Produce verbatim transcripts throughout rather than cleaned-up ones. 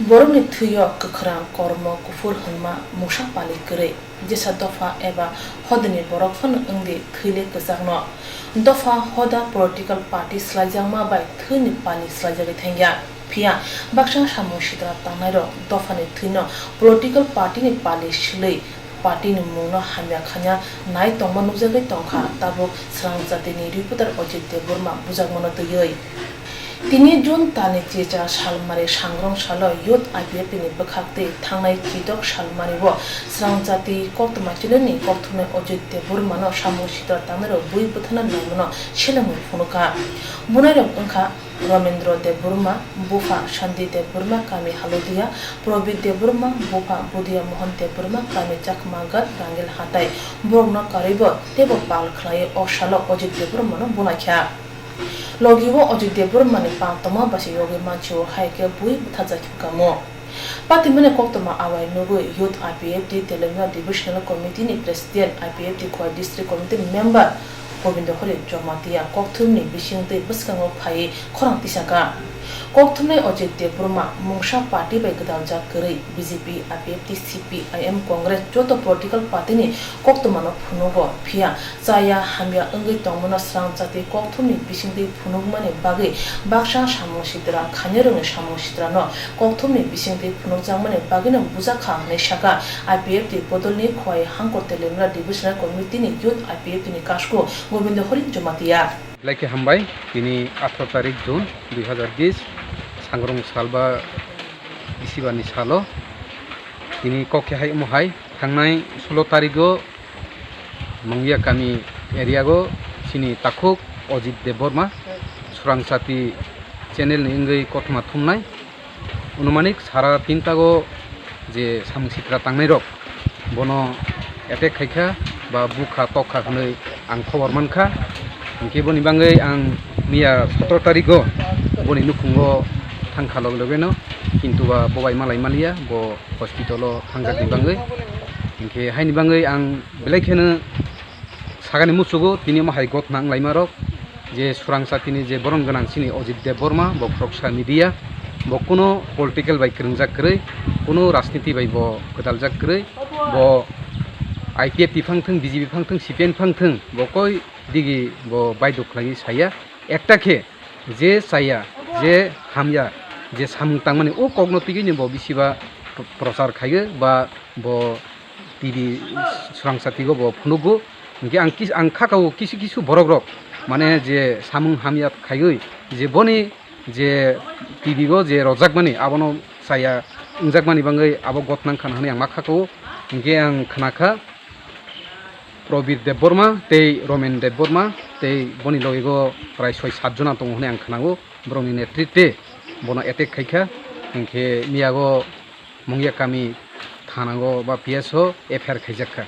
Borokni thwio kwkhwrang, kormo, kuphur hwnma mungsa pali kwrwi. Jesa dopha eba hodani borok phano wngdi thwi le kwchakno. Dopha hoda political party swlaijakma bai thwini pali swlaijagwi thangya. Phiya baksa samung sitra tangnairok dophani thwino political party ni pali swlwi party ni mungno hamya khanya nai tongma nukjagwi tongkha tabuk swrang jatini reporter Ajit Debbarma bujakmano twiwi. Tini June talni chicha salmari sangrong salo Youth I P F T ni bwkhak twi thangnai chitok salmari o swrang jati koktwma channel ni kokthumnai Ajit Debbarmano samung sitra tangnairok bui bwthana naimano selengwi phunukha. Bunairok wngkha Ramendra Debbarma, bupha Shanti Debbarma, kami Halodia, Prabit Debbarma, bupha Budia Mohan Debbarma, kami Chakmagat, Rangil Hatai. Borokno karwibo teibo pal khlaiwi o salo Ajit Debbarmano bunaikha. Logi o Ajit Debbarmani pal tongma bai se yogwi mansi o hai khe bui bwtharjakhi kamo. Patimani koktwma awai nugwi Youth I P F T Telangana Divisional Committee ni President, I P F T Khowai District Committee ni Member Gobindo Hari Jamatia kokthumni bisingtwi bwskango phaiwi khorang tisaka. Kokthumnai Ajit Debbarma mungsa party bai gwdaljak kwrwi B J P, I P F T, C P I M, Congress joto political party ni koktwmano phunugo, phiya chaya hamya wngwi tongmano swrang jati kokthumni bisingtwi phunukmani bagwi baksa samung sitra khainairokni samung sitrano kokthumni bisingtwi phunukjakmani bagwino bujakha hwnwi sakha I P F T bodolni Khowai Hangkor Telangana Divisional Committee ni Youth I P F T ni kasku Gobindo Hari Jamatia. Belai khe hambai, tini atharo tarik June dui hazar bish, sangrong salba bisibarni salo. Tini kok khe hai omo hai, thangnai sulo tarigo Mongya kami area go chini takhuk Ajit Debbarma, Swrang Sati channel ni wngwi kothoma thumnai. Anumanik sara tintago je samung sitra tangnairok bono attack khaikha ba bukha tokha hwnwi ang khobor mankha. Hinkhe boni bagwi ang miya sotoro tarigo boni nukhungo thangkha loge logeno, kintu ba bo bai malai maliya, bo hospital o thangjakni bagwi. Hinkhe haini bagwi ang belai kheno sakani muchugo, tini omo hai gotna wnglaima rok, je Swrang Satini je borom gwnang chini Ajit Debbarma, bo khoroksa media, bo kuno political bai kwrwngjak kwrwi, kuno rajniti bai bo kwtaljak kwrwi, bo I P F T phang thwng, B J P phang thwng, C P I M phang thwng, bo koi digi bo baidok khlaiwi saya, ekta khe je chaya, je hamya, je samung tangmani o kokno twiwi ni bo bisiba prochar khaiwi ba bo T V Swrang Satigo bo phunugo. Hinkhe ang kis-, ang khakao kisu kisu borokrok, mane je samung hamya khaiwi je boni je T V o je rojakmani abono chaya wngjakmani bagwi abo gotnang khana hwnwi ang ma khakao. Hinkhe ang khnakha Probir Debbarma tei Romen Debbarma tei boni logigo prai soi sat jona tongo hwnwi ang khnao. Borokni netritwe bono attack khaikha, hinkhe miyago Mungya kami thanao ba P S o F I R khaijakha.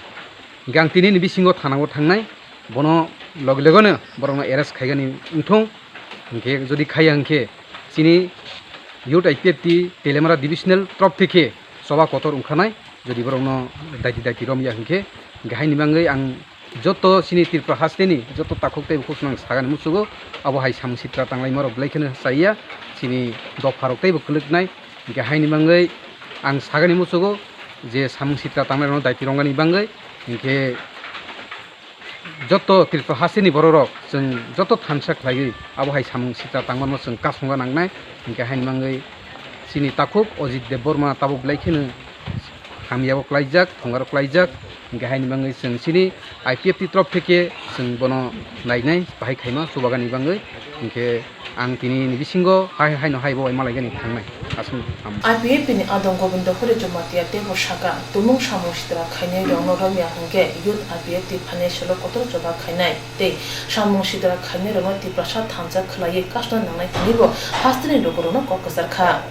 Hinkhe ang tinini bisingo thanao thangnai, bono loge loge no borokno arrest khaigani wngthung. Hinkhe jodi khaiya hinkhe chini Youth I P F T Telemara Divisional trop theke choba kotor wngkhanai, jodi borokno daiti daiti romya hinkhe, hinkhe haini bagwi ang joto chini Tripura hasteni joto takhuk tei bukhuk swnang sagani muchugo, abo hai samung sitra tanglaima rok belai kheno chaya, chini dopha rok teibo kwlwknai. Hinkhe haini bagwi ang sagani muchugo je samung sitra tangnairokno daiti romgani bagwi, hinkhe joto Tripura hasteni bororok chwng joto thansa khlaiwi abo hai samung sitra tangmano chwng kasongo nangnai. Hinkhe haini bagwi chini takhuk Ajit Debbarma tabuk belai kheno hamyao klaijak, thongaro klaijak. Hinkhe haini bagwi chwng chini I P F T trop theke chwng bono nainai, bahai khaima chubagani bagwi. Hinkhe ang tini ni bisingo hai haino hai bo malaigani thangnai. Aswk ham. I P F T ni adong Gobindo Hori Jamatia teibo saka, tumung samung sitra khainai rokno romya hinkhe Youth I P F T financial o kotor choba khainai tei samung sitra khainai rokno Tiprasa thansa khwlaiwi kasna nangnai hwnwibo hasteni lukurokno kok kwchar kha.